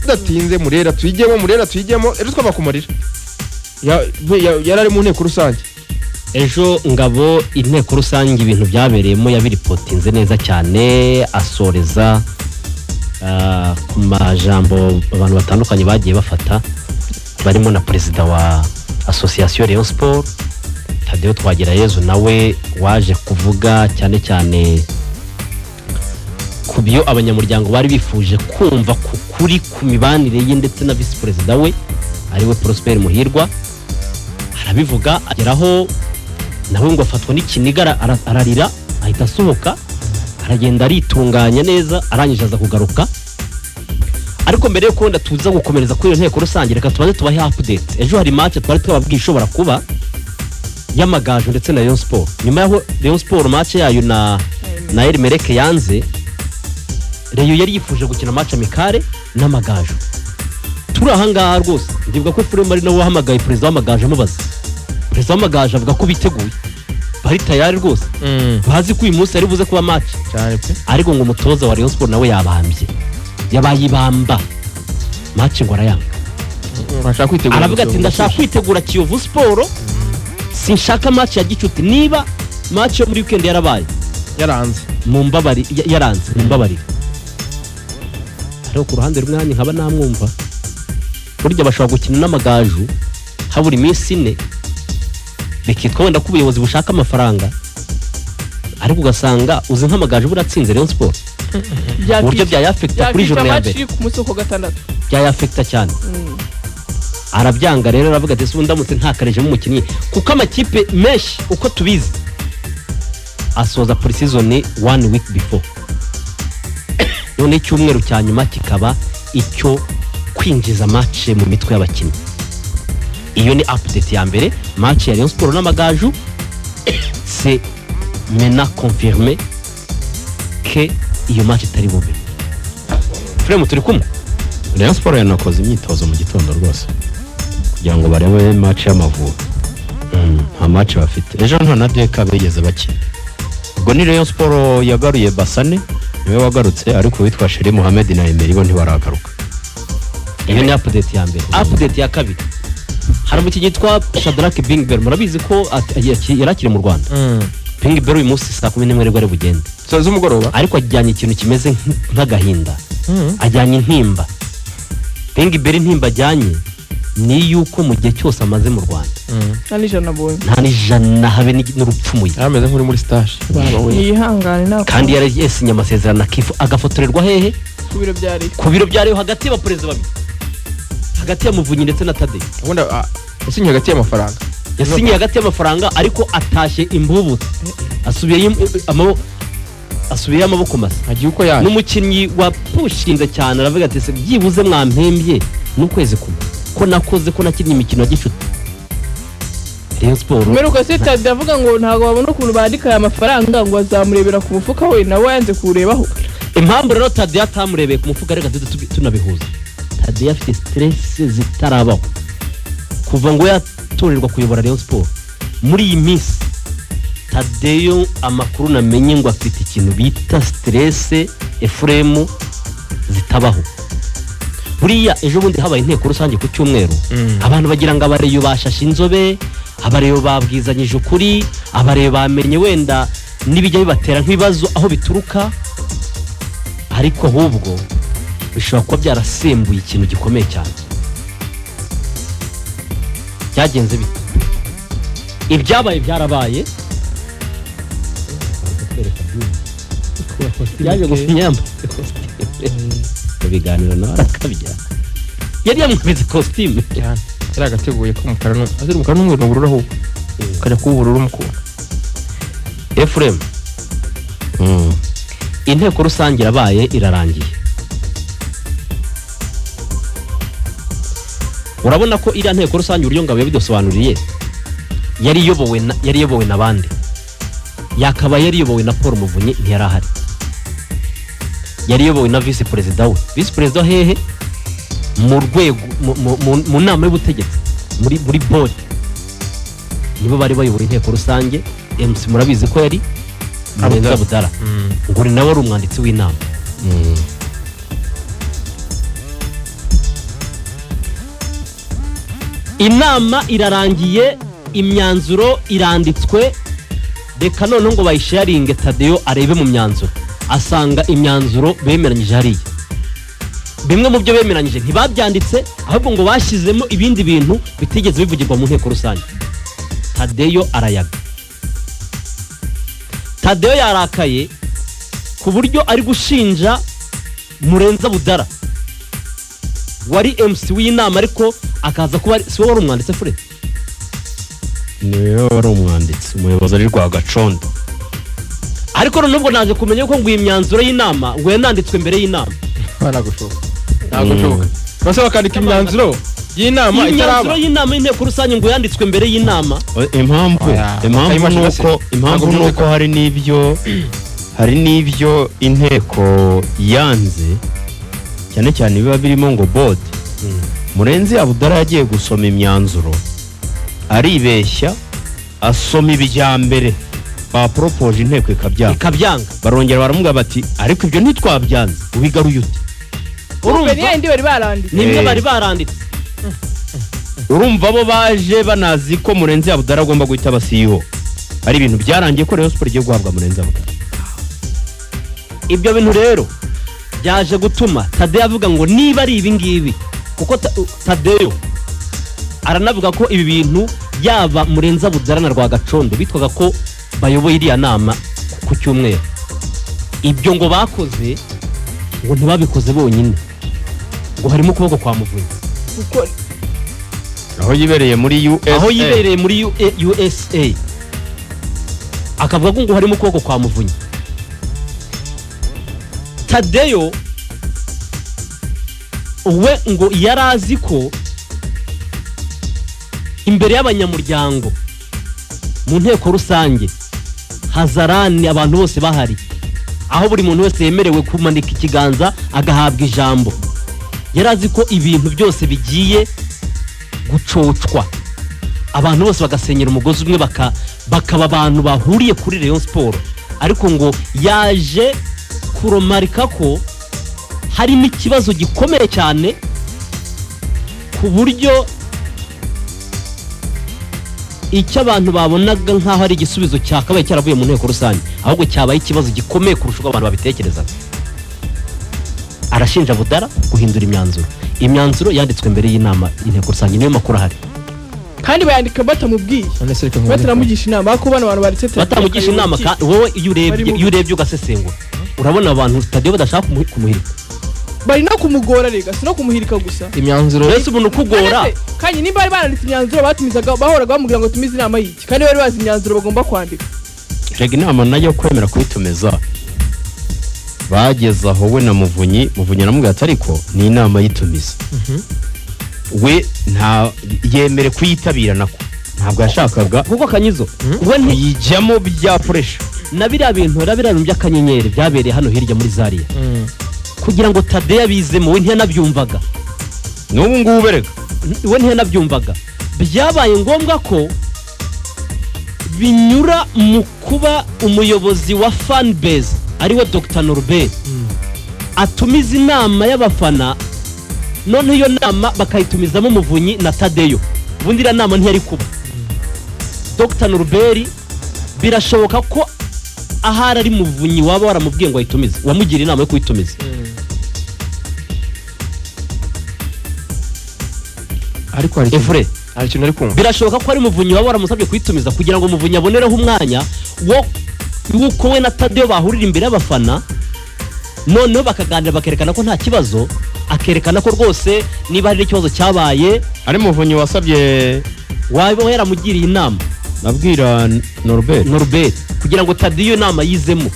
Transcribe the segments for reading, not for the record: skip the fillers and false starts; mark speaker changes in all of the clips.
Speaker 1: Tudatinze, Murera tuyijyemo, Murera tuyijyemo. Ejo twava ku Murera. Yari ari mu nteko rusange.
Speaker 2: Ejo Ngabo, inteko rusange ibintu byabereyemo yabiripotinze neza cyane, asoreza ku majambo abantu batandukanye bagiye bafata, barimo na perezida wa Association Rayon Sport, Tadeo Twagirayezu, nawe waje kuvuga cyane cyane ku byo abanyamuryango bari bifuje kumva ku kuri ku mibanire ye ndetse na visi perezida we, ariwe Prosper Muhirwa. Arabivuga, ageraho nawe ngo afatwa n'ikiniga, ararira, ahita asohoka, aragenda aritunganya neza, arangije aza kugaruka. Ariko mbere yuko wenda tuza gukomereza kuri iyo nteko rusange, reka tubanze tubahe update. Ejo hari match twari twababwiye ishobora kuba y'Amagaju ndetse na Rayon Sport, nyuma y'aho Rayon Sport match yayo na El Merreikh yanze. Rayon yari yifuje gukina match amicale n'Amagaju. Turi ahangaha rwose, ndibuka ko Efuremu ari nawe wahamagaye perezida w'Amagaju, amubaza. Perezida w'Amagaju avuga ko biteguye, bari tayari rwose, bazi ko uyu munsi ari buze kuba match.
Speaker 1: Cyane pe.
Speaker 2: Ariko ngo umutoza wa Rayon Sport nawe yabambye, yabaye ibamba, match ngo arayanga.
Speaker 1: Bashaka kwitegura.
Speaker 2: Aravuga ati: "Ndashaka kwitegura Kiyovu Sport, sinshaka match ya gicuti. Niba match yo muri weekend yarabaye,
Speaker 1: yaranze,
Speaker 2: mumbabari yaranze, mumbabarire." Ariko ku ruhande rumwe nanjye nkaba namwumva. Burya bashobora gukina n'Amagaju habura iminsi 4, bikitwa wenda ko ubuyobozi bushaka amafaranga, ariko ugasanga uzi nk'Amagaju buratsinze Rayon Sport, uburyo byayafekita kuri
Speaker 3: Byakwica
Speaker 2: journée ya
Speaker 3: match
Speaker 2: mbere.
Speaker 3: iri ku munsi wo ku wa gatandatu.
Speaker 2: Byayafekita cyane. Arabyanga rero, aravuga ati: "Ese ubu ndamutse ntakarejemo umukinnyi?" Kuko amakipe menshi uko tubizi asoza pre-season one week before, none icyumweru cya nyuma kikaba icyo kwinjiza match mu mitwe y'abakinnyi. Iyo ni update ya mbere. Match ya Rayon Sport n'Amagaju, c'est maintenant confirmé que iyo match itari bube. Fremu, turi kumwe?
Speaker 4: Rayon Sport yanakoze imyitozo mu gitondo rwose kugira ngo barebe match y'Amavubi. Nta match bafite ejo, nta na deka bigeze bakina. Ubwo ni Rayon Sport yagaruye Basane, niwe wagarutse, ariko uwitwa Sheri Mohamed na Emery bo ntibaragaruka.
Speaker 2: Iyo ni update ya mbere. Update ya kabiri, hari umukinnyi witwa Shadrack Bingber, murabizi ko yari akiri mu Rwanda. Bingber uyu munsi saa 11 nibwo ari bugende.
Speaker 1: Saa z'umugoroba.
Speaker 2: Ariko ajyanye ikintu kimeze nk'agahinda, ajyanye intimba. Bingber, intimba ajyanye ni iy'uko mu gihe cyose amaze mu Rwanda,
Speaker 3: Nta n'ijana abonye.
Speaker 2: nta n'ijana habe n'urupfumuye.
Speaker 1: Ameze nk'uri muri stage, baba we.
Speaker 3: Yihangane nta
Speaker 2: Kandi yari yasinye amasezerano na Kivu, agafotorerwa hehe?
Speaker 3: Ku biro bya leta.
Speaker 2: Ku biro bya Rayon, hagati y'abaperezida babiri, hagati ya Muvunyi ndetse na Tadeyo.
Speaker 1: Ubundi yasinye hagati y'amafaranga.
Speaker 2: Yasinye hagati y'amafaranga, ariko atashye imbubutse, asubiyeyo asubiyeyo amaboko masa.
Speaker 1: Agiye uko yaje.
Speaker 2: N'umukinnyi wapushinze cyane, aravuga ati: "Se byibuze mwampembye n'ukwezi kumwe ko nakoze, ko nakinnye imikino ya gicuti Rayon Sport?"
Speaker 3: Mperuka se Tade avuga ngo ntabwo babona ukuntu bandika aya mafaranga, ngo azamurebera ku mufuka we, nawe yanze kuwurebaho.
Speaker 2: Impamvu rero Tadeyo atamurebeye ku mufuka, reka tujye tunabihuza. Tadeyo afite stress zitarabaho kuva ngo yatorerwa kuyobora Rayon Sport. Muri iyi minsi Tadeyo, amakuru namenye, ngo afite ikintu bita stress, Efuremu, zitabaho. Buriya ejo bundi habaye inteko rusange ku cyumweru, abantu bagira ngo abareyo bashashe inzobe, abareyo babwizanyije ukuri, abareyo bamenye wenda n'ibijya bibatera nk'ibibazo aho bituruka, ariko ahubwo bishobora kuba byarasembuye ikintu gikomeye cyane. Byagenze bite? Ibyabaye byarabaye. Yaje gusinya yambaye kositime mu biganiro, nawe arakabya, yari yamwambitse kositime.
Speaker 1: Cyane, yari agateguye k'umukara azira umukara n'umweru n'ubururu, ahubwo kajya kuba ubururu mukunda.
Speaker 2: Efuremu, inteko rusange irabaye, irarangiye. Urabona ko iriya nteko rusange, uburyo Ngabo yabidusobanuriye, yari iyobowe na bande? Yakabaye yari iyobowe na Paul Muvunyi, ntiyari ahari. Yari iyobowe na visi perezida we. Visi perezida hehe? Mu rwego mu nama y'ubutegetsi, muri board, nibo bari bayoboye inteko rusange. MC murabizi ko yari Murenzi Abudara, ngo ni nawe wari umwanditsi w'inama. Inama irarangiye, imyanzuro iranditswe. Reka noneho ngo bayisharinge, Tadeyo arebe mu myanzuro, asanga imyanzuro bemeranyije hariya, bimwe mu byo bemeranyije ntibabyanditse, ahubwo ngo bashyizemo ibindi bintu bitigeze bivugirwa mu nteko rusange. Tadeyo arayaga. Tadeyo yarakaye ku buryo ari gushinja Murenza Budara wari MC w'inama, ariko akaza kuba si wowe wari umwanditsi fure.
Speaker 4: Niwe wari umwanditsi, umuyobozi ari Rwagacondo.
Speaker 2: Ariko noneho ubwo naje kumenya ko ngo iyi myanzuro y'inama ngo yananditswe mbere y'inama.
Speaker 1: Ntabwo bishoboka, ntabwo bishoboka. Bose bakandika imyanzuro y'inama
Speaker 2: Iyi
Speaker 1: itaraba?
Speaker 2: myanzuro y'inama y'inteko rusange ngo yanditswe mbere y'inama.
Speaker 4: Impamvu
Speaker 1: Oya,
Speaker 4: impamvu
Speaker 1: Kayimashini
Speaker 4: ni
Speaker 1: se.
Speaker 4: uko impamvu
Speaker 1: Ntabwo
Speaker 4: ni uko
Speaker 1: byumvikana.
Speaker 4: hari n'ibyo inteko yanze, cyane cyane biba birimo ngo board. Murenzi Abudara yagiye gusoma imyanzuro aribeshya, asoma ibya mbere baporopoje, inteko ikabyanga.
Speaker 2: Ikabyanga.
Speaker 4: Barongera baramubwira bati: "Ariko ibyo ntitwabyanze, ubigaruye ute?"
Speaker 3: Urumva ni yindi bari baranditse.
Speaker 2: Nimwe bari baranditse.
Speaker 4: Urumva bo baje banazi ko Murenzi Abudara agomba guhita aba CEO, ari ibintu byarangiye ko Rayon Sport igiye guhabwa Murenzi Abudara.
Speaker 2: Ibyo bintu rero byaje gutuma Tadeyo avuga ngo niba ari ibi ngibi, kuko Tadeyo aranavuga ko ibi bintu, yaba Murenza Budara na Rwagacondo bitwaga ko bayoboye iriya nama ku cyumweru, ibyo ngo bakoze ngo ntibabikoze bonyine, ngo harimo ukuboko kwa Muvunyi.
Speaker 3: Kuko
Speaker 4: Aho yibereye muri USA.
Speaker 2: Aho yibereye muri USA, akavuga ko ngo harimo ukuboko kwa Muvunyi. Tadeyo we ngo yari azi ko imbere y'abanyamuryango mu nteko rusange hazarani, abantu bose bahari, aho buri muntu wese yemerewe kumanika ikiganza agahabwa ijambo, yari azi ko ibintu byose bigiye gucocwa, abantu bose bagasenyera umugozi umwe, bakaba abantu bahuriye kuri Rayon Sport. Ariko ngo yaje kuromarika ko harimo ikibazo gikomeye cyane, ku buryo icyo abantu babonaga nk'aho ari igisubizo cyakabaye cyaravuye mu nteko rusange, ahubwo cyabaye ikibazo gikomeye kurusha uko abantu babitekerezaga. Arashinja Budara guhindura imyanzuro, imyanzuro yanditswe mbere y'inama y'inteko rusange. Niyo makuru ahari.
Speaker 3: Kandi bayandika batamubwiye,
Speaker 1: None se reka nkubaze.
Speaker 3: batanamugisha inama, ariko bano bantu baretse Tadeyo
Speaker 2: Batamugisha inama.
Speaker 3: akayoboka.
Speaker 2: Wowe iyo urebye,
Speaker 3: Bari mu-
Speaker 2: iyo urebye ugasesengura, urabona abantu Tadeyo badashaka kumuhirika.
Speaker 3: Bari no kumugora rega, si no kumuhirika gusa.
Speaker 1: Imyanzuro.
Speaker 2: Mbese umuntu ukugora.
Speaker 3: Kandi kandi nimba bari baranditse imyanzuro batumizaga, bahoraga bamubwira ngo tumize inama y'iki, kandi bari bazi imyanzuro bagomba kwandika?
Speaker 4: Rega inama nayo kwemera kuyitumiza, bageze aho we na Muvunyi, Muvunyi aramubwira ati: "Ariko ni inama y'itumiza." We nta yemere kuyitabira, nako ntabwo yashakaga
Speaker 2: Kuko Kanyizo we
Speaker 4: kuyijyamo bya pressure.
Speaker 2: Na biriya bintu by'akanyenyeri byabereye hano hirya muri Zariya, kugira ngo Tadeyo abizemo, we ntiyanabyumvaga.
Speaker 4: N'ubu ngubu bereka.
Speaker 2: We ntiyanabyumvaga. Byabaye ngombwa ko binyura mu kuba umuyobozi wa fan base, ariwe Dr Norbert, atumiza inama y'abafana, noneho iyo nama bakayitumizamo Muvunyi na Tadeyo. Ubundi iriya nama ntiyari kuba. Dr Norbert birashoboka ko ahari ari Muvunyi waba waramubwiye ngo ayitumize, wamugira inama yo kuyitumiza.
Speaker 1: Ariko hari ikintu
Speaker 2: Efure,
Speaker 1: hari ikintu ari kumva.
Speaker 2: Birashoboka ko ari Muvunyi waba waramusabye kuyitumiza, kugira ngo Muvunyi abonereho umwanya wo w'uko we na Tadeyo bahurira imbere y'abafana, noneho bakaganira, bakerekana ko nta kibazo, akerekana ko rwose niba hari n'ikibazo cyabaye.
Speaker 4: Ari Muvunyi wasabye?
Speaker 2: Waba yaramugiriye inama.
Speaker 4: Abwira Norbert.
Speaker 2: Norbert, kugira ngo Tadeyo inama yizemo,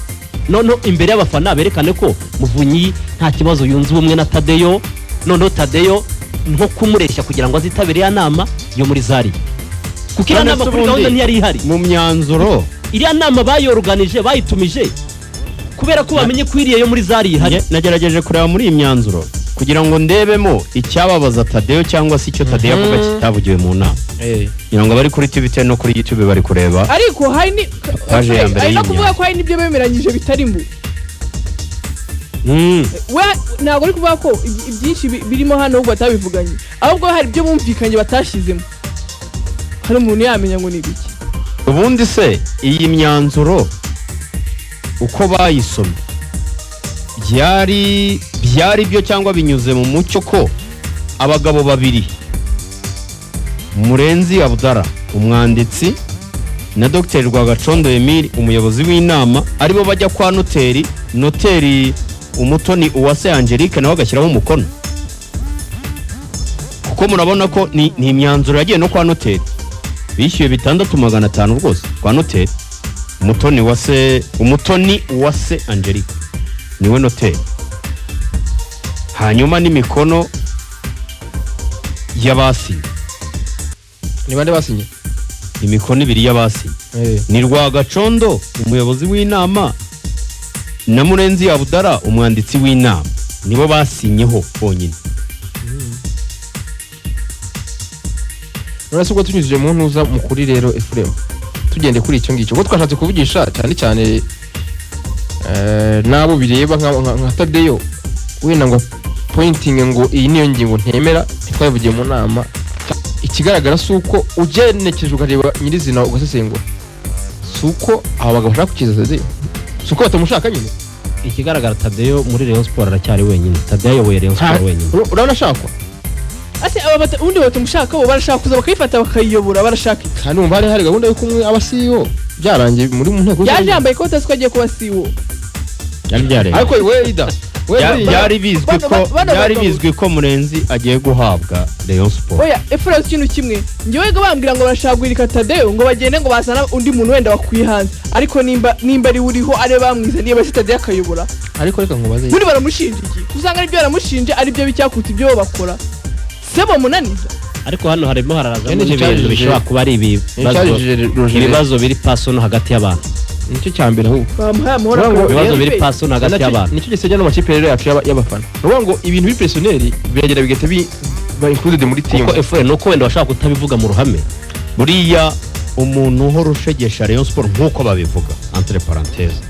Speaker 2: noneho imbere y'abafana berekane ko Muvunyi nta kibazo, yunze ubumwe na Tadeyo, noneho Tadeyo nko kumureshya kugira ngo azitabire ya nama yo muri Zariya, kuko iriya
Speaker 4: None
Speaker 2: nama
Speaker 4: se
Speaker 2: kuri gahunda
Speaker 4: ubundi
Speaker 2: ntiyari ihari.
Speaker 4: Mu myanzuro
Speaker 2: Iriya nama bayoruganije, bayitumije kubera ko bamenye ko iriya yo muri Zariya ihari.
Speaker 4: Nagerageje kureba muri iyi myanzuro kugira ngo ndebemo icyababaza Tadeyo cyangwa se icyo Tadeyo avuga kitavugiwe mu nama, kugira ngo abari kuri TV no kuri YouTube bari kureba
Speaker 3: Ariko hari ni
Speaker 4: paje ya mbere
Speaker 3: hari no
Speaker 4: y'imyanzuro.
Speaker 3: kuvuga ko hari n'ibyo bemeranyije bitarimo. We ntabwo ari kuvuga ko ibyinshi birimo hano ahubwo batabivuganye, ahubwo hari ibyo bumvikanye batashyizemo. Hari umuntu yamenya ngo ni ibiki?
Speaker 4: Ubundi se iyi myanzuro uko bayisomye byari byo cyangwa binyuze mu mucyo, ko abagabo babiri, Murenzi Abdara umwanditsi na Dr Rwagacondo Emile umuyobozi w'inama, aribo bajya kwa noteri, noteri Umutoni Uwase Angelique nawe agashyiraho umukono? Kuko murabona ko ni imyanzuro yagiye no kwa noteri, bishyuye 6,500 rwose kwa noteri Umutoni Uwase Angelique niwe noteri, hanyuma n'imikono y'abasinye.
Speaker 1: Ni bande basinye?
Speaker 4: Imikono ibiri y'abasinye ni Rwagacondo umuyobozi w'inama na Murenzi Abudara umwanditsi w'inama, nibo basinyeho bonyine.
Speaker 1: None se ubwo tunyujije mu ntuza mu kuri rero, Efuremu, tugende kuri icyo ngicyo, ubwo twashatse kuvugisha cyane cyane n'abo bireba nka Tadeyo, wenda ngo pointing ngo iyi niyo ngingo ntemera, ntitwabivugiye mu nama. Ikigaragara si uko ugenekeje ukareba nyirizina ugasesengura, si uko aba bagabo bashaka gukiza Tadeyo, si uko batamushaka nyine?
Speaker 2: Ikigaragara, Tadeyo muri Rayon Sport aracyari wenyine. Tadeyo ayoboye Rayon Sport wenyine.
Speaker 1: Urabona ashakwa?
Speaker 3: Ase aba ubundi batamushaka, bo barashaka kuza bakayifata bakayiyobora, barashaka iki?
Speaker 1: Kandi wumva hari gahunda y'uko umwe aba CEO, byarangiye muri mu nteko
Speaker 3: Yaje
Speaker 1: rusange.
Speaker 3: yambaye ikote, ko agiye kuba CEO.
Speaker 4: Byari byarenze.
Speaker 1: Ariko we ida we buriya-
Speaker 4: Byari bizwi ko
Speaker 3: Bano
Speaker 4: byari
Speaker 3: bagabo.
Speaker 4: bizwi ko Murenzi agiye guhabwa Rayon Sport.
Speaker 3: Oya Efura, ikintu kimwe, njyewe ga bambwira ngo barashaka guhirika Tadeyo ngo bagende ngo bazana undi muntu wenda bakwiye hanze, ariko nimba ari we uriho, ariwe bamwizaniye basi Tadeyo akayobora.
Speaker 1: Ariko reka nkubaze.
Speaker 3: Ubundi baramushinja iki? Usanga aribyo baramushinja, aribyo bicyakutse ibyo bo bakora se bamunaniza.
Speaker 2: Ariko hano harimo harazamo
Speaker 1: Nicyo
Speaker 2: n'ibintu
Speaker 1: cyajije-
Speaker 2: bishobora kuba ari ibibazo,
Speaker 1: cyajije Roger.
Speaker 2: ibibazo biri personal hagati y'abantu.
Speaker 1: Nicyo cya mbere ahubwo.
Speaker 3: Bamuhaye amahoro
Speaker 1: Urangwa-
Speaker 3: akayobora
Speaker 2: Ibibazo biri
Speaker 3: pe.
Speaker 2: personal hagati y'abantu.
Speaker 1: Nicyo gisenya n'amakipe rero yacu y'abafana. Ni ukuvuga ngo ibintu biri personnel biragenda bigahita biba included muri team.
Speaker 2: Kuko efure nuko wenda bashobora kutabivuga mu ruhame.
Speaker 4: Buriya umuntu uhora ushegesha Rayon Sport nk'uko babivuga, entre parenthèse,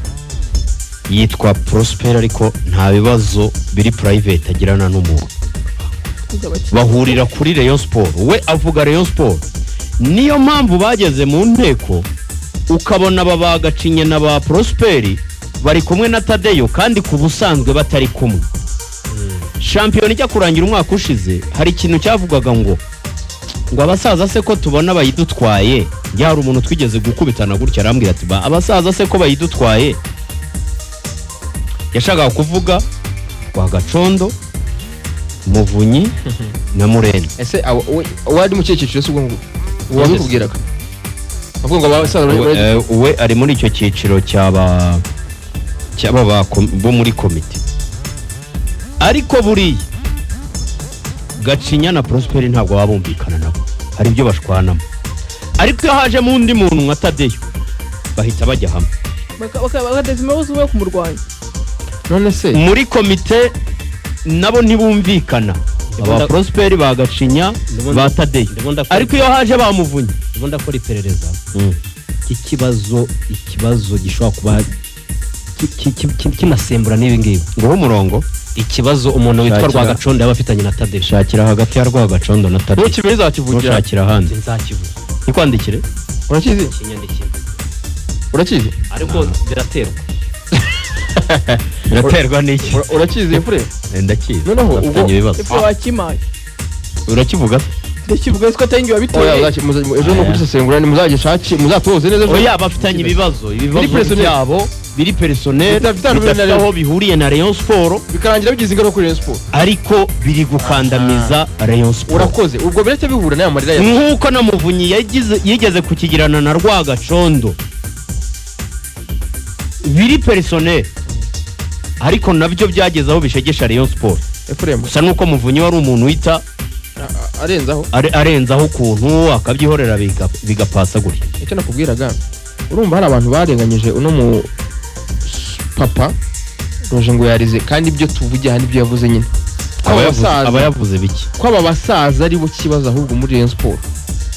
Speaker 4: yitwa Prosper, ariko nta bibazo biri private agirana n'umuntu.
Speaker 3: Kuza abakinnyi.
Speaker 4: Bahurira kuri Rayon Sport, we avuga Rayon Sport. Niyo mpamvu bageze mu nteko ukabona aba ba Gacinya na ba Prosperi bari kumwe na Tadeyo kandi ku busanzwe batari kumwe. Shampiyona ijya kurangira umwaka ushize, hari ikintu cyavugwaga ngo abasaza se ko tubona bayidutwaye. Njye hari umuntu twigeze gukubitana gutya arambwira ati: "Ba abasaza se ko bayidutwaye?" Yashakaga kuvuga Rwagacondo, Muvunyi na Murenzi.
Speaker 1: Ese wari mu kihe cyiciro se ubwo ngubwo uwabikubwiraga avuga ngo abasaza
Speaker 4: We ari muri icyo cyiciro cy'aba bo muri komite, ariko buriya Gacinya na Prosperi ntabwo baba bumvikana nabo, hari ibyo bashwanamo, ariko iyo hajemo undi muntu nka Tadeyo bahita bajya hamwe.
Speaker 3: Bagateza ibibazo yo kumurwanya.
Speaker 1: None se
Speaker 4: Muri komite nabo ntibumvikana, aba Prosperi, ba Gacinya, ba Tadeyo,
Speaker 2: Ndimo ndakora-
Speaker 4: ariko iyo haje bamuvunye.
Speaker 2: Ndimo ndakora iperereza ry'ikibazo, ikibazo gishobora kuba kinasembura n'ibi ngibi.
Speaker 4: Nguhe umurongo.
Speaker 2: Ikibazo umuntu witwa
Speaker 4: Shakira.
Speaker 2: Rwagacondo yaba afitanye na Tadeyo.
Speaker 4: Shakira hagati ya Rwagacondo na Tadeyo.
Speaker 1: Ntukibere izakivugira.
Speaker 4: Ntushakira ahandi.
Speaker 2: Nzakivuga.
Speaker 4: Ntikwandikire.
Speaker 1: Urakizi?
Speaker 2: Kinyandikira.
Speaker 1: Urakizi?
Speaker 2: Ariko biraterwa.
Speaker 4: Biraterwa n'iki?
Speaker 1: Urakizi Efure?
Speaker 4: Ndakizi.
Speaker 1: Noneho ubwo-
Speaker 4: Bafitanye ibibazo.
Speaker 3: Epfo wakimaye.
Speaker 4: Urakivuga se?
Speaker 3: Ndakivuga ko atari njye
Speaker 1: Oya,
Speaker 3: wabiteye.
Speaker 1: ejo ni ukugisesengura, nimuzagishake muzatoze neza ejo.
Speaker 4: Oya, bafitanye ibibazo, ibibazo
Speaker 1: Biri personnel.
Speaker 4: byabo biri personnel,
Speaker 1: Bidafite
Speaker 4: bidafite aho bihuriye na Rayon Sport.
Speaker 1: Bikarangira bigize ingaruka kuri Rayon Sport.
Speaker 4: Ariko biri gukandamiza Rayon Sport.
Speaker 1: Urakoze, ubwo birahita bihura n'aya marira ya
Speaker 4: Nk'uko na Muvunyi yigeze kukigirana na Rwagacondo biri personnel, ariko nabyo byageze aho bishegesha Rayon Sport.
Speaker 1: Efuremu,
Speaker 4: Gusa nuko Muvunyi wari umuntu wita
Speaker 1: arenzaho.
Speaker 4: Arenzaho ukuntu akabyihorera bigapasa gutya.
Speaker 1: Icyo nakubwiraga, urumva hari abantu barenganyije uno mu papa Roje ngo yarize, kandi ibyo tuvugiye aha nibyo yavuze nyine, ko
Speaker 4: Aba
Speaker 1: aba
Speaker 4: yavuze-
Speaker 1: basaza
Speaker 4: aba yavuze biki?
Speaker 1: ko aba basaza ari bo kibazo ahubwo muri Rayon Sport.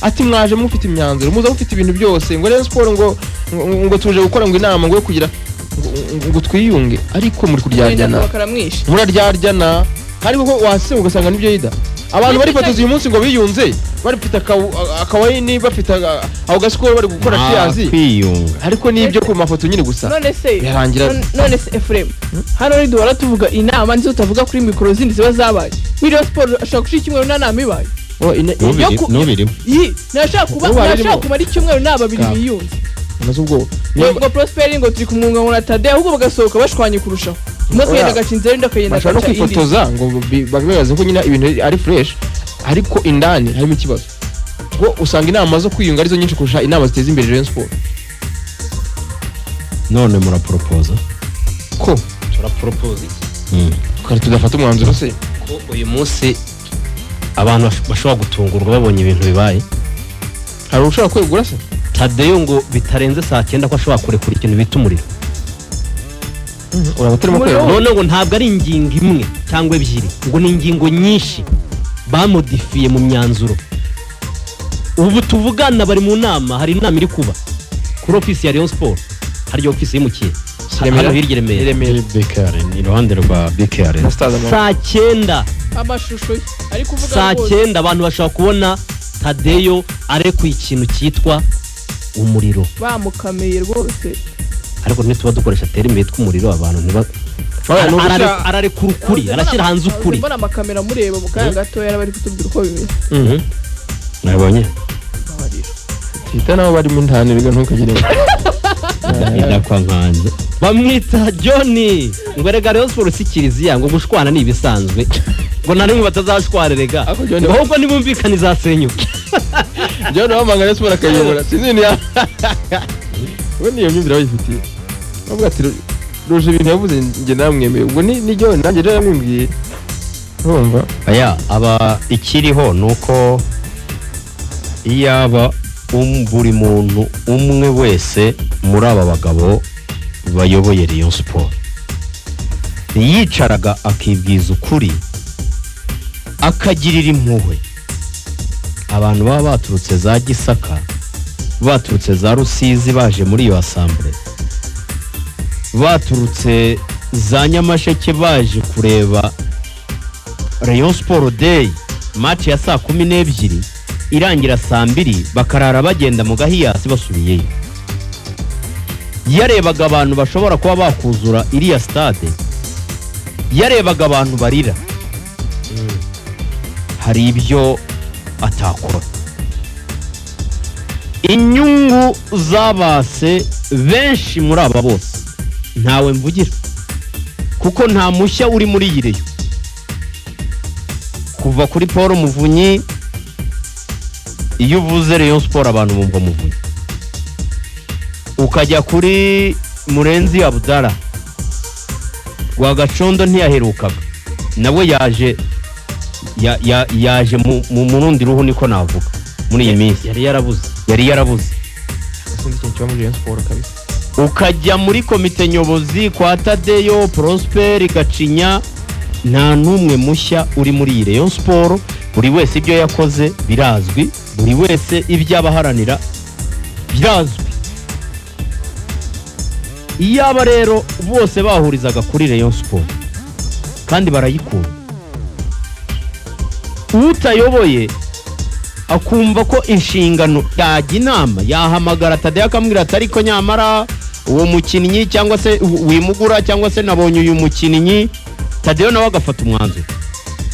Speaker 1: Ati mwaje mufite imyanzuro, muza mufite ibintu byose, ngo Rayon Sport ngo tuje gukora ngo inama ngo yo kugira ngo twiyunge, ariko muri
Speaker 3: Wenda
Speaker 1: kuryaryana.
Speaker 3: bakaramwishe.
Speaker 1: Muraryaryana, kandi koko wasenga ugasanga nibyo yida. Abantu barifotoza uyu munsi ngo biyunze, bafite akawayini, bafite ako gasikoro, bari gukora
Speaker 4: Nta
Speaker 1: cheers,
Speaker 4: kwiyunga.
Speaker 1: Ariko n'ibyo ku mafoto nyine gusa
Speaker 3: None se
Speaker 1: birangira.
Speaker 3: None se Efuremu, hano niduhora tuvuga inama nizo tutavuga kuri mikoro zindi ziba zabaye muri Rayon Sport, ashobora gushira icyumweru nta nama ibaye.
Speaker 1: Oh,
Speaker 4: N'ubirimo.
Speaker 3: Yi ntashaka kuba
Speaker 1: N'ubu
Speaker 3: ntashaka
Speaker 1: harimo.
Speaker 3: kumara icyumweru nta babiri
Speaker 1: Ka.
Speaker 3: biyunze.
Speaker 1: Nazo ubwo
Speaker 3: Ngo Prosperi ngo turi kumwunga ngo na Tade, ahubwo bagasohoka bashwanye kurushaho, umwe
Speaker 1: Oya.
Speaker 3: akagenda agaca inzira, undi akagenda
Speaker 1: Bashobora no
Speaker 3: agaca indi.
Speaker 1: kwifotoza ngo bagaragaze ko nyine ibintu ari fresh, ariko indani harimo ikibazo, kuko usanga inama zo kwiyunga arizo nyinshi kurusha inama ziteza imbere Rayon Sport.
Speaker 4: None muraporopoza?
Speaker 1: Ko
Speaker 2: Turaporopoza iki?
Speaker 1: twari tudafata umwanzuro se?
Speaker 2: Ko uyu munsi abantu bashobora gutungurwa babonye ibintu bibaye.
Speaker 1: Hari ushobora kwegura se?
Speaker 2: Tadeyo ngo bitarenze saa 9 ko ashobora kurekura ikintu bita umuriro.
Speaker 1: Uraba utarimo
Speaker 3: Umuriro.
Speaker 1: kwegura.
Speaker 2: None ngo ntabwo ari ingingo imwe cyangwa ebyiri, ngo ni ingingo nyinshi bamodifiye mu myanzuro. Ubu tuvugana bari mu nama, hari inama iri kuba kuri ofisi ya Rayon Sport, hari ofisi yimukiye
Speaker 1: Remera.
Speaker 2: hano hirya i Remera.
Speaker 1: I Remera.
Speaker 4: BKR, iruhande rwa BKR.
Speaker 1: Na Stade Amahoro.
Speaker 2: Saa 9.
Speaker 3: Amashusho ye ari kuvuga
Speaker 2: Saa
Speaker 3: rwose.
Speaker 2: 9 abantu bashobora kubona Tadeyo arekuye ikintu cyitwa umuriro.
Speaker 3: Bamukameye rwose.
Speaker 2: Ariko ntituba dukoresha terime yitwa umuriro, abantu ntiba
Speaker 1: Oya, ni ugushyira-
Speaker 2: Ararekura ukuri, arashyira hanze ukuri.
Speaker 3: Mbona amakamera amureba mu kanya gatoya, yari ari kutubwira uko bimeze.
Speaker 4: Nabonye.
Speaker 3: Mbabarira.
Speaker 1: Tita nabo barimo indani biga, ntukagire ngo
Speaker 4: Idakwa nkanjye.
Speaker 2: Bamwita John, ngo erega Rayon Sport si kiliziya, ngo gushwana ni ibisanzwe, ngo na rimwe batazashwana erega,
Speaker 1: Ariko John-
Speaker 2: ngo ahubwo nibumvikana izasenyuka.
Speaker 1: John wamanga Rayon Sport akayobora, sinzi ni ya we niyo myumvire bayifitiye, bavuga ati ruje ibintu yavuze njye namwemeye, ubwo ni John nanjye rero yamwimbwiye, urumva?
Speaker 4: Aya aba ikiriho ni uko iyaba buri muntu umwe wese muri aba bagabo bayoboye Rayon Sport yicaraga akibwiza ukuri, akagirira impuhwe abantu baba baturutse za Gisaka, baturutse za Rusizi baje muri iyo asambure, baturutse za Nyamasheke baje kureba Rayon Sport Day, match ya saa 12 irangira saa 2, bakarara bagenda mu gahiyasi basubiyeyo. Yarebaga abantu bashobora kuba bakuzura iriya stade, yarebaga abantu barira, hari ibyo atakora. Inyungu zabase benshi muri aba bose, ntawe mvugira kuko nta mushya uri muri iyi Rayon. Kuva kuri Paul Muvunyi, iyo uvuze Rayon Sport abantu bumva Muvunyi, ukajya kuri Murenzi Abdara, Rwagacondo ntiyaherukaga, nawe yaje yaje mu rundi ruhu, niko navuga muri iyi minsi.
Speaker 2: Yari yarabuze.
Speaker 4: Yari yarabuze.
Speaker 1: Sinzi ikintu kiba muri Rayon Sport kabisa.
Speaker 4: Ukajya muri komite nyobozi kwa Tadeyo, Prosper, Gacinya, nta n'umwe mushya uri muri iyi Rayon Sport. Buri wese ibyo yakoze birazwi, buri wese ibyo abaharanira birazwi. Iyaba rero bose bahurizaga kuri Rayon Sport kandi barayikunda, utayoboye akumva ko inshingano yajya inama, yahamagara Tadeyo akamubwira ati: "Ariko nyamara uwo mukinnyi cyangwa se wimugura cyangwa se nabonye uyu mukinnyi," Tadeyo nawe agafata umwanzuro.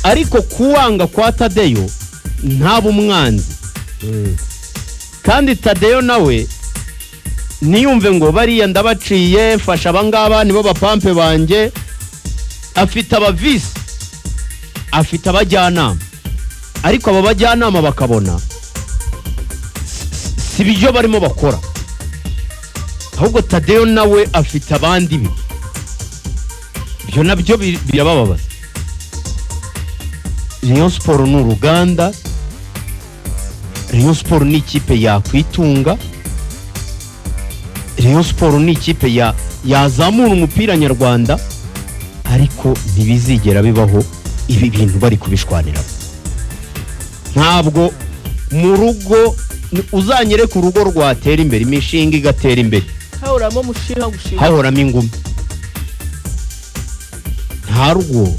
Speaker 4: Ariko kuwanga kwa Tadeyo ntaba umwanzi, kandi Tadeyo nawe ntiyumve ngo bariya ndabaciye, mfasha abangaba nibo bapampe banjye. Afite abavisi, afite abajyanama, ariko aba bajyanama bakabona si byo barimo bakora, ahubwo Tadeyo nawe afite abandi be, ibyo nabyo birabababaza. Rayon Sport ni uruganda, Rayon Sport ni ikipe yakwitunga, Rayon Sport ni ikipe yazamura umupira nyarwanda, ariko ntibizigera bibaho ibi bintu bari kubishwanira. Ntabwo mu rugo uzanyereka urugo rwatera imbere, imishinga igatera imbere,
Speaker 3: hahoramo mushinga gushinga.
Speaker 4: Hahoramo ingumi. Nta rugo.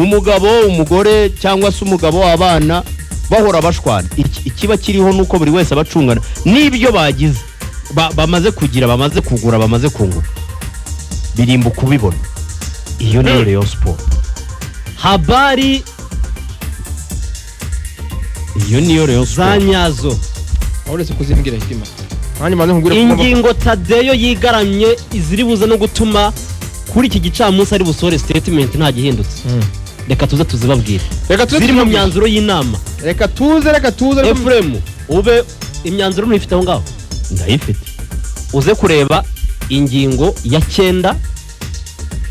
Speaker 4: Umugabo, umugore, cyangwa se umugabo, abana bahora bashwana. Ikiba kiriho ni uko buri wese aba acungana n'ibyo bagize, bamaze kugira, bamaze kugura, bamaze kunguka, birimba kubibona. Iyo niyo Rayon Sport.
Speaker 2: Habari
Speaker 4: Iyo niyo Rayon
Speaker 2: za
Speaker 4: Sport.
Speaker 2: nyazo.
Speaker 1: Aho uretse kuzimbwira hitima, nanjye maze nkubwire ko ugomba-
Speaker 2: Ingingo Tadeyo yigaramye iziri buze no gutuma kuri iki gicamunsi ari busohore statement nta gihindutse. Reka tuze tuzibabwire.
Speaker 1: Reka tuze
Speaker 2: Ziri mu
Speaker 1: tuzibabwire.
Speaker 2: myanzuro y'inama.
Speaker 1: Reka tuze, reka tuze, reka-
Speaker 2: Efuremu, ube imyanzuro ntuyifite aho ngaho?
Speaker 4: Ndayifite.
Speaker 2: Uze kureba ingingo ya 9,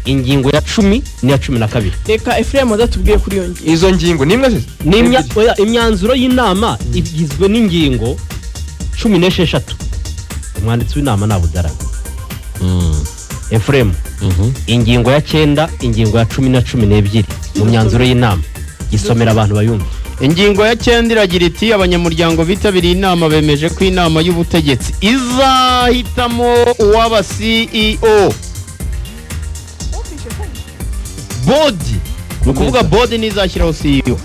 Speaker 2: ingingo ya 10 n'iya 12.
Speaker 3: Reka Efuremu azatubwire kuri iyo ngingo.
Speaker 1: Izo ngingo ni imwe se?
Speaker 2: Ni oya, imyanzuro y'inama igizwe n'ingingo 16. Umwanditsi w'inama nabudara Efuremu. Ingingo ya 9, ingingo ya 10 na 12 mu myanzuro y'inama, gisomera abantu bayumve.
Speaker 4: Ingingo ya 9 iragira iti: "Abanyamuryango bitabiriye inama bemeje ko inama y'ubutegetsi izahitamo uwaba CEO." Board, ni ukuvuga board ntizashyiraho CEO,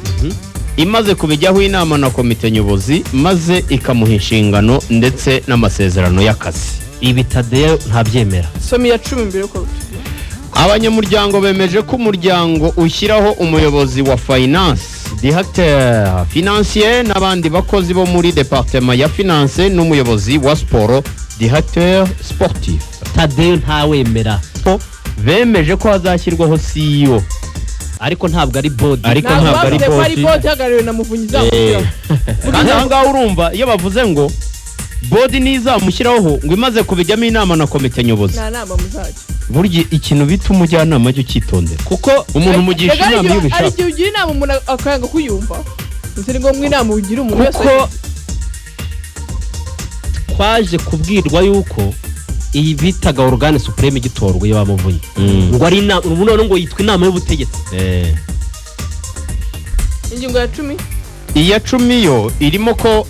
Speaker 4: imaze kubijyaho inama na komite nyobozi, maze ikamuha inshingano ndetse n'amasezerano y'akazi.
Speaker 2: Ibi Tadeyo ntabyemera.
Speaker 3: Soma iya 10 mbere yuko tubwira.
Speaker 4: Abanyamuryango bemeje ko umuryango ushyiraho umuyobozi wa finance, directeur financier, n'abandi bakozi bo muri département ya finance, n'umuyobozi wa siporo, directeur sportif.
Speaker 2: Tadeyo ntawemera.
Speaker 4: Ko bemeje ko hazashyirwaho CEO.
Speaker 2: Ariko ntabwo ari board.
Speaker 4: Ariko
Speaker 3: Ntabwo
Speaker 4: ntabwo ari
Speaker 3: bavuze ko ari
Speaker 4: board.
Speaker 3: Board ihagarariwe na Muvunyi izamushyiraho.
Speaker 4: Kandi aha ngaha urumva iyo bavuze ngo board ntizamushyiraho, ngo imaze kubijyamo inama na komite nyobozi.
Speaker 3: Nta nama muzajya.
Speaker 4: Burya ikintu bita umujyanama jya ucyitondera,
Speaker 2: Kuko
Speaker 4: umuntu umugisha
Speaker 3: Rega hari
Speaker 4: inama iyo
Speaker 3: igihe- hari
Speaker 4: ubishaka.
Speaker 3: igihe ugira inama umuntu akanga kuyumva. Ese ni ngombwa inama ugira umuntu wese?
Speaker 2: Kuko twaje kubwirwa yuko iyi bitaga organe suprême igitorwa, iyo bamuvunye, ngo ari inama, ubu none ngo yitwa inama y'ubutegetsi.
Speaker 3: Ingingo ya 10.
Speaker 4: Iya 10 yo irimo ko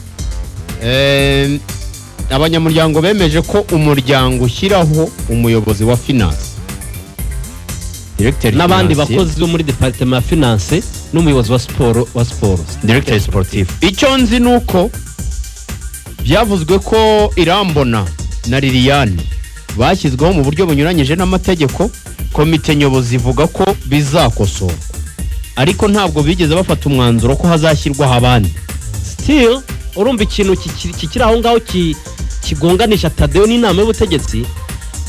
Speaker 4: abanyamuryango bemeje ko umuryango ushyiraho umuyobozi wa finance, directeur
Speaker 2: n'abandi
Speaker 4: financier,
Speaker 2: bakozi bo muri département ya finance, n'umuyobozi wa siporo,
Speaker 4: directeur sportif. Icyo nzi ni uko byavuzwe ko Irambona na Liliane bashyizweho mu buryo bunyuranyije n'amategeko. Komite nyobozi ivuga ko bizakosorwa, ariko ntabwo bigeze bafata umwanzuro ko hazashyirwaho abandi.
Speaker 2: Still urumva ikintu kikiri aho ngaho kigonganisha Tadeyo n'inama y'ubutegetsi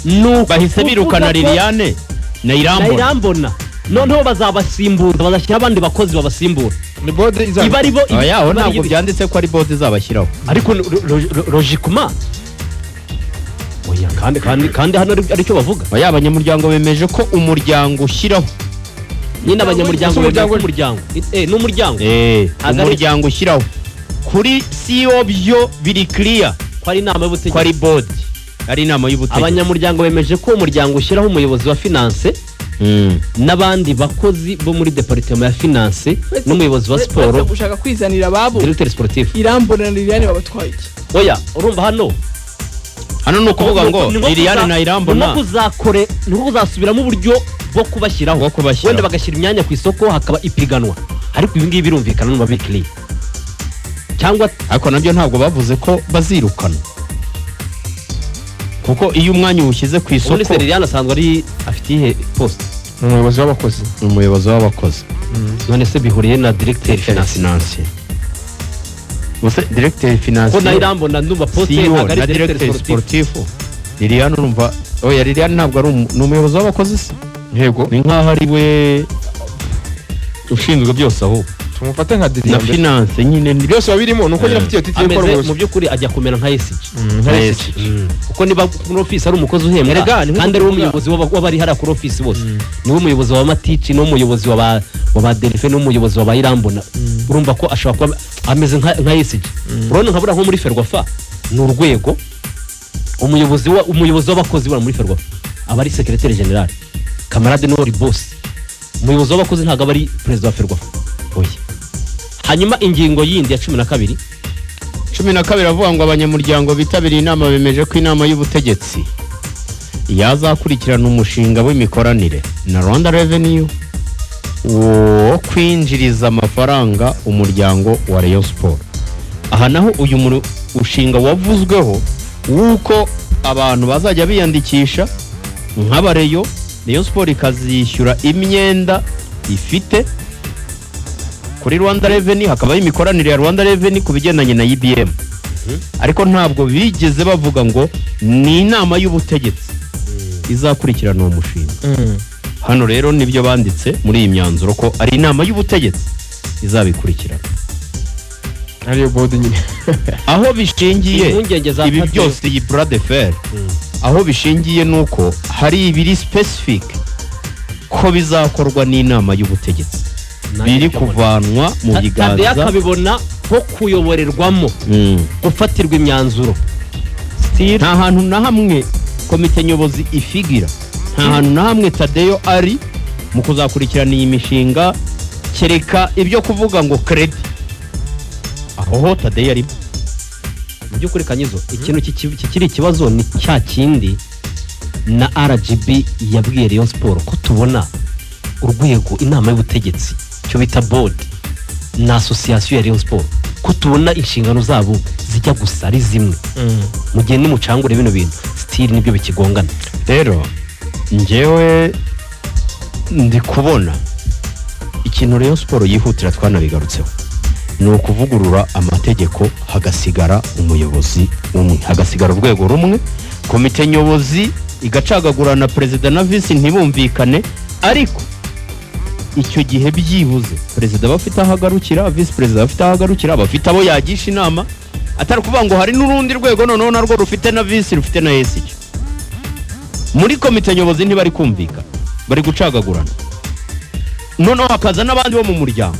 Speaker 2: ni
Speaker 4: Bahise
Speaker 2: ukuvuga
Speaker 4: birukana
Speaker 2: ko
Speaker 4: Liliane na
Speaker 2: na
Speaker 4: Irambona.
Speaker 2: Irambona, noneho bazabasimbuza, bazashyiraho abandi bakozi babasimbura.
Speaker 1: Ni board izaba.
Speaker 2: Iba ari bo.
Speaker 4: Oya, aho
Speaker 2: iba ari
Speaker 4: ntabwo byanditse ko ari board izabashyiraho.
Speaker 2: Ariko logiquement oya, kandi hano aricyo bavuga.
Speaker 4: Oya, abanyamuryango bemeje ko umuryango ushyiraho.
Speaker 2: Nyine abanyamuryango
Speaker 1: Umuryango-
Speaker 2: bemera ko umuryango n'umuryango
Speaker 4: Umuryango ushyiraho kuri CEO, byo biri clear.
Speaker 2: Ko ari inama
Speaker 4: Ko
Speaker 2: y'ubutegetsi.
Speaker 4: ari board, ari inama y'ubutegetsi.
Speaker 2: Abanyamuryango bemeje ko umuryango ushyiraho umuyobozi wa finance n'abandi bakozi bo muri département ya finance, n'umuyobozi wa siporo,
Speaker 3: Uretse gushaka kwizanira ababo,
Speaker 2: directeur sportif.
Speaker 3: Irambona na Liliane babatwaye iki?
Speaker 2: Oya, urumva hano
Speaker 4: Hano ni ukuvuga ngo
Speaker 2: ni nko
Speaker 4: Liliane na
Speaker 2: ni
Speaker 4: Irambona
Speaker 2: nko kuzakore, ni nko kuzasubiramo uburyo bwo kubashyiraho.
Speaker 4: Bwo kubashyiraho.
Speaker 2: Wenda bagashyira imyanya ku isoko, hakaba ipiganwa, ariko ibi ngibi birumvikana numva bikiriye cyangwa.
Speaker 4: Ariko nabyo ntabwo bavuze ko bazirukana, kuko iyo umwanya uwushyize ku
Speaker 2: Ubundi
Speaker 4: isoko.
Speaker 2: se Liliane asanzwe ari afite iyihe poste?
Speaker 1: Ni umuyobozi w'abakozi.
Speaker 4: Ni umuyobozi w'abakozi.
Speaker 2: None se bihuriye na directeur financier?
Speaker 4: Financier. Ubuse directeur
Speaker 2: Ko
Speaker 4: financier,
Speaker 2: na Irambona ndumva poste
Speaker 4: CEO
Speaker 2: ntabwo
Speaker 4: na
Speaker 2: ari directeur
Speaker 4: directeur
Speaker 2: sportif.
Speaker 4: sportif. Liliane, urumva, oya, Liliane ntabwo ari ni umuyobozi w'abakozi se?
Speaker 1: Yego.
Speaker 4: Ni nkaho ari we ushinzwe byose aho.
Speaker 1: Tumufate nka
Speaker 4: Na
Speaker 1: Liliane.
Speaker 4: finance nyine ni
Speaker 1: Byose biba birimo, ni uko nyine afite iyo titre yo gukora
Speaker 2: Ameze mu
Speaker 1: umuyobozi.
Speaker 2: by'ukuri ajya kumera nka SG.
Speaker 1: Nka SG.
Speaker 2: Kuko niba kuri ofisi ari umukozi uhembwa,
Speaker 4: Erega, ni nko
Speaker 2: kandi ari we
Speaker 4: kuvuga-
Speaker 2: muyobozi w'abari hariya kuri ofisi bose, niwe muyobozi wa Matici, niwe muyobozi wa ba Delphin, niwe muyobozi wa ba Irambona, urumva ko ashobora kuba ameze nka SG. Urabona nka buriya nko muri Ferwafa ni urwego, umuyobozi w'abakozi buriya muri Ferwafa aba ari secrétaire général, camarade niwe uri boss. Umuyobozi w'abakozi ntabwo aba ari perezida wa Ferwafa, oya. Hanyuma ingingo yindi ya 12.
Speaker 4: 12 avuga ngo: "Abanyamuryango bitabiriye inama bemeje ko inama y'ubutegetsi yazakurikirana umushinga w'imikoranire na Rwanda Revenue." Wo kwinjiriza amafaranga umuryango wa Rayon Sport. Aha naho uyu mushinga wavuzweho w'uko abantu bazajya biyandikisha nk'abareyo, Rayon Sport ikazishyura imyenda ifite kuri Rwanda Revenue, hakabaho imikoranire ya Rwanda Revenue ku bigendanye na EBM, ariko ntabwo bigeze bavuga ngo ni inama y'ubutegetsi izakurikirana uwo mushinga. Hano rero nibyo banditse muri iyi myanzuro, ko ari inama y'ubutegetsi izabikurikirana.
Speaker 1: Ariyo board nyine.
Speaker 4: Aho bishingiye
Speaker 2: Impungenge za
Speaker 4: ibi
Speaker 2: Tadeo.
Speaker 4: byose, iyi bras de fer, aho bishingiye ni uko hari ibiri specific ko bizakorwa n'inama y'ubutegetsi, biri kuvanwa mu
Speaker 2: Tadeyo
Speaker 4: biganza
Speaker 2: akabibona nko kuyoborerwamo, gufatirwa imyanzuro.
Speaker 4: Nta hantu na hamwe komite nyobozi ifigira, nta hantu na hamwe Tadeyo ari mu kuzakurikirana iyi mishinga, kereka ibyo kuvuga ngo crédit, aho ho Tadeyo arimo.
Speaker 2: Mu by'ukuri Kanyizo, ikintu kikiri ikibazo ni cya kindi na RGB yabwiye Rayon Sport, ko tubona urwego inama y'ubutegetsi, icyo bita board, na association ya Rayon Sport, ko tubona inshingano zabo zijya gusa, ari zimwe. Mu gihe nimucangure bino bintu, still nibyo bikigongana.
Speaker 4: Rero njyewe ndi kubona ikintu Rayon Sport yihutira, twanabigarutseho, ni ukuvugurura amategeko, hagasigara umuyobozi umwe, hagasigara urwego rumwe. Komite nyobozi igacagagurana, perezida na visi ntibumvikane, ariko icyo gihe byibuze perezida aba afite aho agarukira, visi perezida aba afite aho agarukira, aba afite abo yagisha inama, atari ukuvuga ngo hari n'urundi rwego noneho narwo rufite na visi, rufite na SG. Muri komite nyobozi ntibari kumvikana, bari gucagagurana, noneho hakaza n'abandi bo mu muryango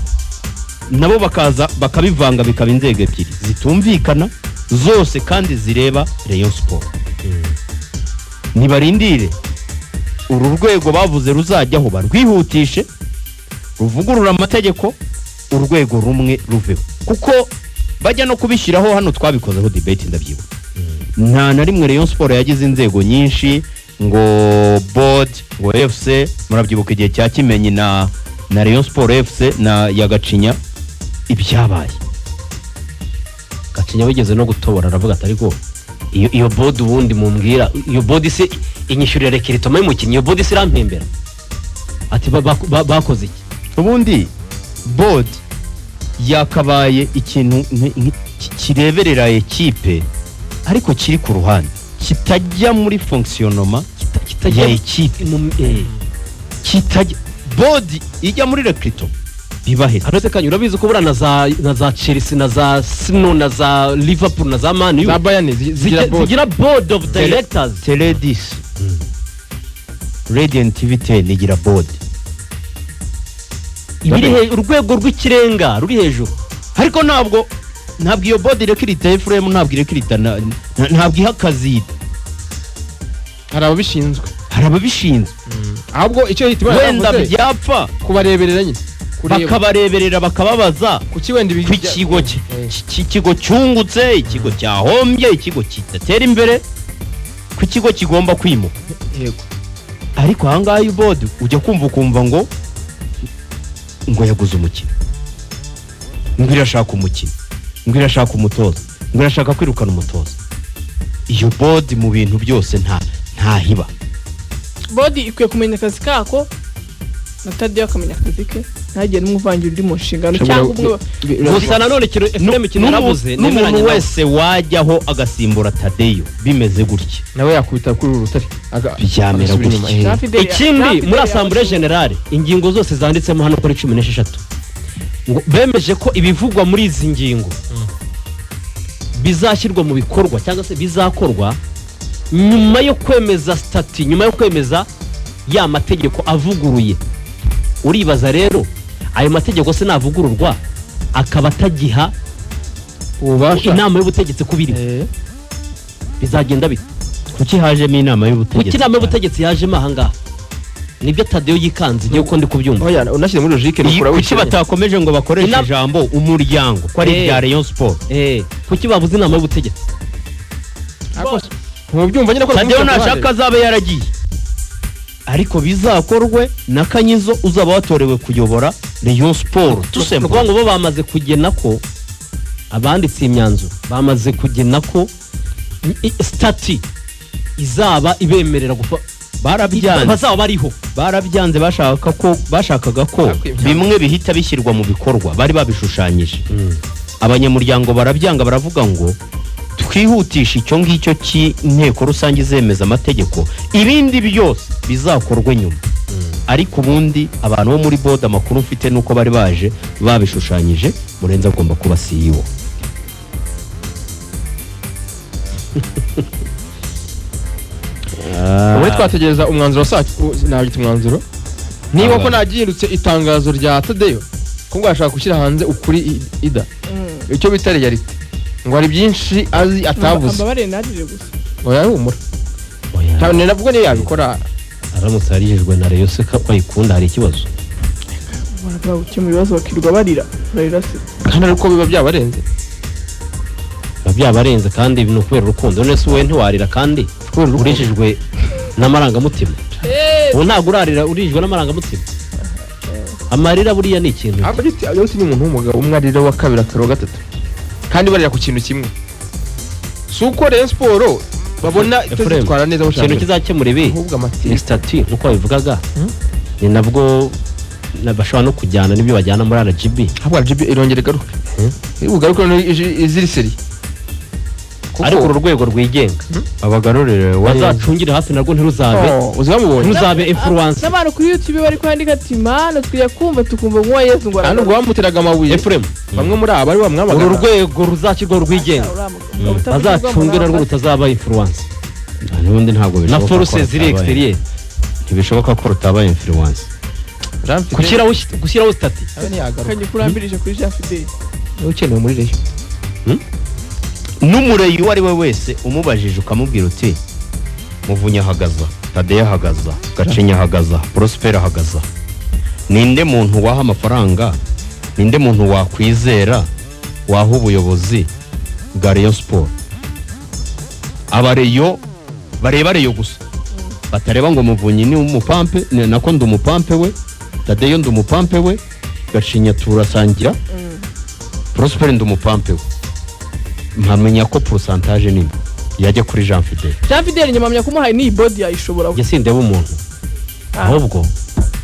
Speaker 4: nabo bakaza bakabivanga, bikaba inzego ebyiri zitumvikana zose kandi zireba Rayon Sport. Nibarindire uru rwego bavuze ruzajyaho, barwihutishe, ruvugurura amategeko, urwego rumwe ruveho, kuko bajya no kubishyiraho hano twabikozeho debate, ndabyibuka. Nta na rimwe Rayon Sport yagize inzego nyinshi ngo board, ngo FC. Murabyibuka igihe cya Kimenyi na Rayon Sport FC na ya Gacinya, ibyabaye.
Speaker 2: Gacinya wigeze no gutobora, aravuga ati: "Ariko iyo board ubundi mumbwira, iyo board se inyishyurira recrutement y'umukinnyi? Iyo board se irampembera?" Ati: "Bakoze iki?"
Speaker 4: Ubundi board yakabaye ikintu kireberera ekipe, ariko kiri ku ruhande, kitajya muri fonctionnement
Speaker 2: kitajya
Speaker 4: ya ekipe. Kitajya, board ijya muri recrutement bibahe?
Speaker 2: Hanze kanyu urabizi ko buriya na za Chelsea, na za Arsenal, na za Liverpool, na za Man U
Speaker 1: Za Bayern zigira board.
Speaker 2: Zigira board of directors.
Speaker 4: Teledis, Radiant TV 10 igira board.
Speaker 2: Ibiri urwego rw'ikirenga ruri hejuru.
Speaker 4: Ariko ntabwo iyo board irecruita Efuremu, ntabwo irecruita ntabwo iha akazi.
Speaker 1: Hari ababishinzwe.
Speaker 4: Hari ababishinzwe.
Speaker 1: Ahubwo icyo Hitimana
Speaker 4: Wenda
Speaker 1: yavuze,
Speaker 4: byapfa
Speaker 1: kubareberera nyine, kureba
Speaker 4: bakabareberera, bakababaza
Speaker 1: kuki wenda ibi
Speaker 4: ko ikigo ikigo cyungutse, ikigo cyahombye, ikigo kidatera imbere, ko ikigo kigomba kwimuka. Ariko ahangaha iyo board ujya kumva ukumva ngo yaguze umukino, ngo irashaka umukino, ngo irashaka umutoza, ngo irashaka kwirukana umutoza. Iyo board mu bintu byose ntahiba.
Speaker 3: Board ikwiye kumenya akazi kako, na Tadeyo akamenya akazi ke, ntagire n'umuvangira undi mu nshingano cyangwa umwe.
Speaker 2: Gusa nanone ikintu Efuremu, ikintu yaravuze
Speaker 4: N'umuntu
Speaker 2: nemeranya nawe.
Speaker 4: wese wajyaho agasimbura Tadeyo bimeze gutya,
Speaker 1: Nawe yakubita kuri uru rutare
Speaker 4: Byamera
Speaker 1: agasubira inyuma.
Speaker 4: gutya.
Speaker 3: Jean Fidel- Jean
Speaker 2: Ikindi,
Speaker 3: Fidel
Speaker 2: muri assemblée
Speaker 3: yabasuye.
Speaker 2: générale, ingingo zose zanditsemo hano kuri 16, ngo bemeje ko ibivugwa muri izi ngingo bizashyirwa mu bikorwa cyangwa se bizakorwa nyuma yo kwemeza statut, nyuma yo kwemeza ya mategeko avuguruye. Uribaza rero, ayo mategeko se navugururwa akaba atagiha
Speaker 1: Ububasha
Speaker 2: inama y'ubutegetsi kubirimo, bizagenda bite?
Speaker 4: Kuki hajemo inama y'ubutegetsi?
Speaker 2: Kuki inama y'ubutegetsi yajemo ahangaha? Nibyo Tadeyo yikanze, igihe uko ndi kubyumva.
Speaker 1: Oya, unashyize muri logique
Speaker 4: Iyi-
Speaker 1: nukura
Speaker 4: Kuki
Speaker 1: wishyira.
Speaker 4: batakomeje ngo bakoreshe ijambo umuryango, ko ari ibya Rayon Sport?
Speaker 2: Kuki babuze inama y'ubutegetsi?
Speaker 1: Ntubyumva nyine ko
Speaker 4: Tadeyo nashaka azabe yaragiye. Ariko bizakorwe na Kanyizo uzaba watorewe kuyobora Rayon Sport.
Speaker 2: Ni ukuvuga ngo bo bamaze kugena ko, abanditse iyi myanzuro bamaze kugena ko statut izaba ibemerera gufa
Speaker 4: Barabyanze.
Speaker 2: Bazaba bariho.
Speaker 4: Barabyanze, bashakaga ko
Speaker 1: Bakwiye.
Speaker 4: bimwe bihita bishyirwa mu bikorwa bari babishushanyije. Abanyamuryango barabyanga, baravuga ngo twihutishe icyo ngicyo cy'inteko rusange izemeza amategeko, ibindi byose bizakorwe nyuma. Ariko ubundi abantu bo muri board, amakuru mfite nuko bari baje babishushanyije, Murenzi agomba kuba CEO.
Speaker 1: Ubundi twategereza umwanzuro wa saa, nabyita umwanzuro niba ko
Speaker 4: Aba.
Speaker 1: Nagihindutse itangazo rya Tadeyo ko ngo ashaka gushyira hanze ukuri ida icyo bita réalité, ngo hari byinshi azi atavuze.
Speaker 3: Ambabare nagire gusa.
Speaker 1: Ngo yarahumura.
Speaker 2: Oya,
Speaker 1: Cyane nabwo niyo yabikora.
Speaker 2: Aramutse yarijijwe na Rayon se ko ayikunda, hari ikibazo?
Speaker 3: Barabura gukemura ibibazo, bakirirwa barira barira se.
Speaker 1: Kandi ariko biba byabarenze.
Speaker 2: Biba byabarenze kandi ni ukubera urukundo. None se wowe ntiwarira kandi
Speaker 1: Kubera urukundo.
Speaker 2: urijijwe n'amarangamutima? Ubu ntabwo urarira urijijwe n'amarangamutima. Amarira buriya ni ikintu.
Speaker 1: Ahubwo yose ni umuntu w'umugabo, umwe arira, uwa kabiri akarira, uwa gatatu, kandi barira ku kintu kimwe. Si uko Rayon Sport babona
Speaker 2: Ephraim,
Speaker 1: itazitwara neza
Speaker 2: ikintu
Speaker 1: bashaka
Speaker 2: kizakemura ibi
Speaker 1: ahubwo
Speaker 2: ni
Speaker 1: amatiku.
Speaker 2: statut nk'uko babivugaga. Ni nabwo bashobora no kujyana n'ibyo bajyana muri RGB.
Speaker 1: Ahubwo RGB irongera igaruke. Ugaruke noneho iziri seri. Kuko-
Speaker 2: Ariko uru rwego rwigenga
Speaker 4: Abagarurire.
Speaker 2: bazacungire hafi narwo ntiruzabe
Speaker 1: Oh, uzi bamubonye.
Speaker 2: ntiruzabe influence.
Speaker 3: N'abantu kuri YouTube bari kwandika ati: "Mana, tujya kumva tukumva nk'uwa Yesu ngo
Speaker 1: Kandi ubwo bamuteraga amabuye.
Speaker 2: Ephraim,
Speaker 1: Bamwe muri aba ari bamwamagana.
Speaker 2: uru rwego ruzashyirwaho rwigenga, bazacunge narwo rutazaba influence
Speaker 4: N'ubundi ntabwo
Speaker 2: na
Speaker 4: bishoboka ko
Speaker 2: force ziri
Speaker 4: rutabaye-
Speaker 2: extérieur.
Speaker 4: Ntibishoboka ko rutabaye influence.
Speaker 1: Jean Fidele
Speaker 2: Gushyiraho statut.
Speaker 1: nawe ntiyagaruka.
Speaker 3: Kajya kurambirije kuri Jean Fidele.
Speaker 1: Niwe ukenewe muri Rayon.
Speaker 4: N'umureyi uwo ari we wese umubajije, ukamubwira uti Muvunyi ahagaza, Tadeyo ahagaza, Gacinya ahagaza, Prosperi ahagaza, ninde muntu waha amafaranga, ninde muntu wakwizera waha ubuyobozi bwa Rayon Sport? Abareyo bareba Rayon gusa, batareba ngo Muvunyi ni umupampe, nako ndi umupampe we, Tadeyo ndi umupampe we, Gacinya turasangira, Prosperi ndi umupampe we, mpamenya ko pourcentage nini yajya kuri Jean Fidele.
Speaker 3: Jean Fidele nyamamya kumuhaye n'iyi board yayishobora.
Speaker 2: Njye sindeba umuntu ahubwo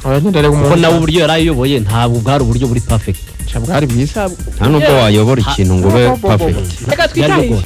Speaker 1: Oya, ntidareba
Speaker 2: kuko
Speaker 1: umuntu.
Speaker 2: nawe uburyo yari ayoboye ntabwo bwari uburyo buri perfect.
Speaker 1: Bwari bwiza.
Speaker 4: Nta nubwo wayobora ikintu ngo ube perfect.
Speaker 3: Reka
Speaker 2: Byari
Speaker 3: twitahire.
Speaker 2: bigoye.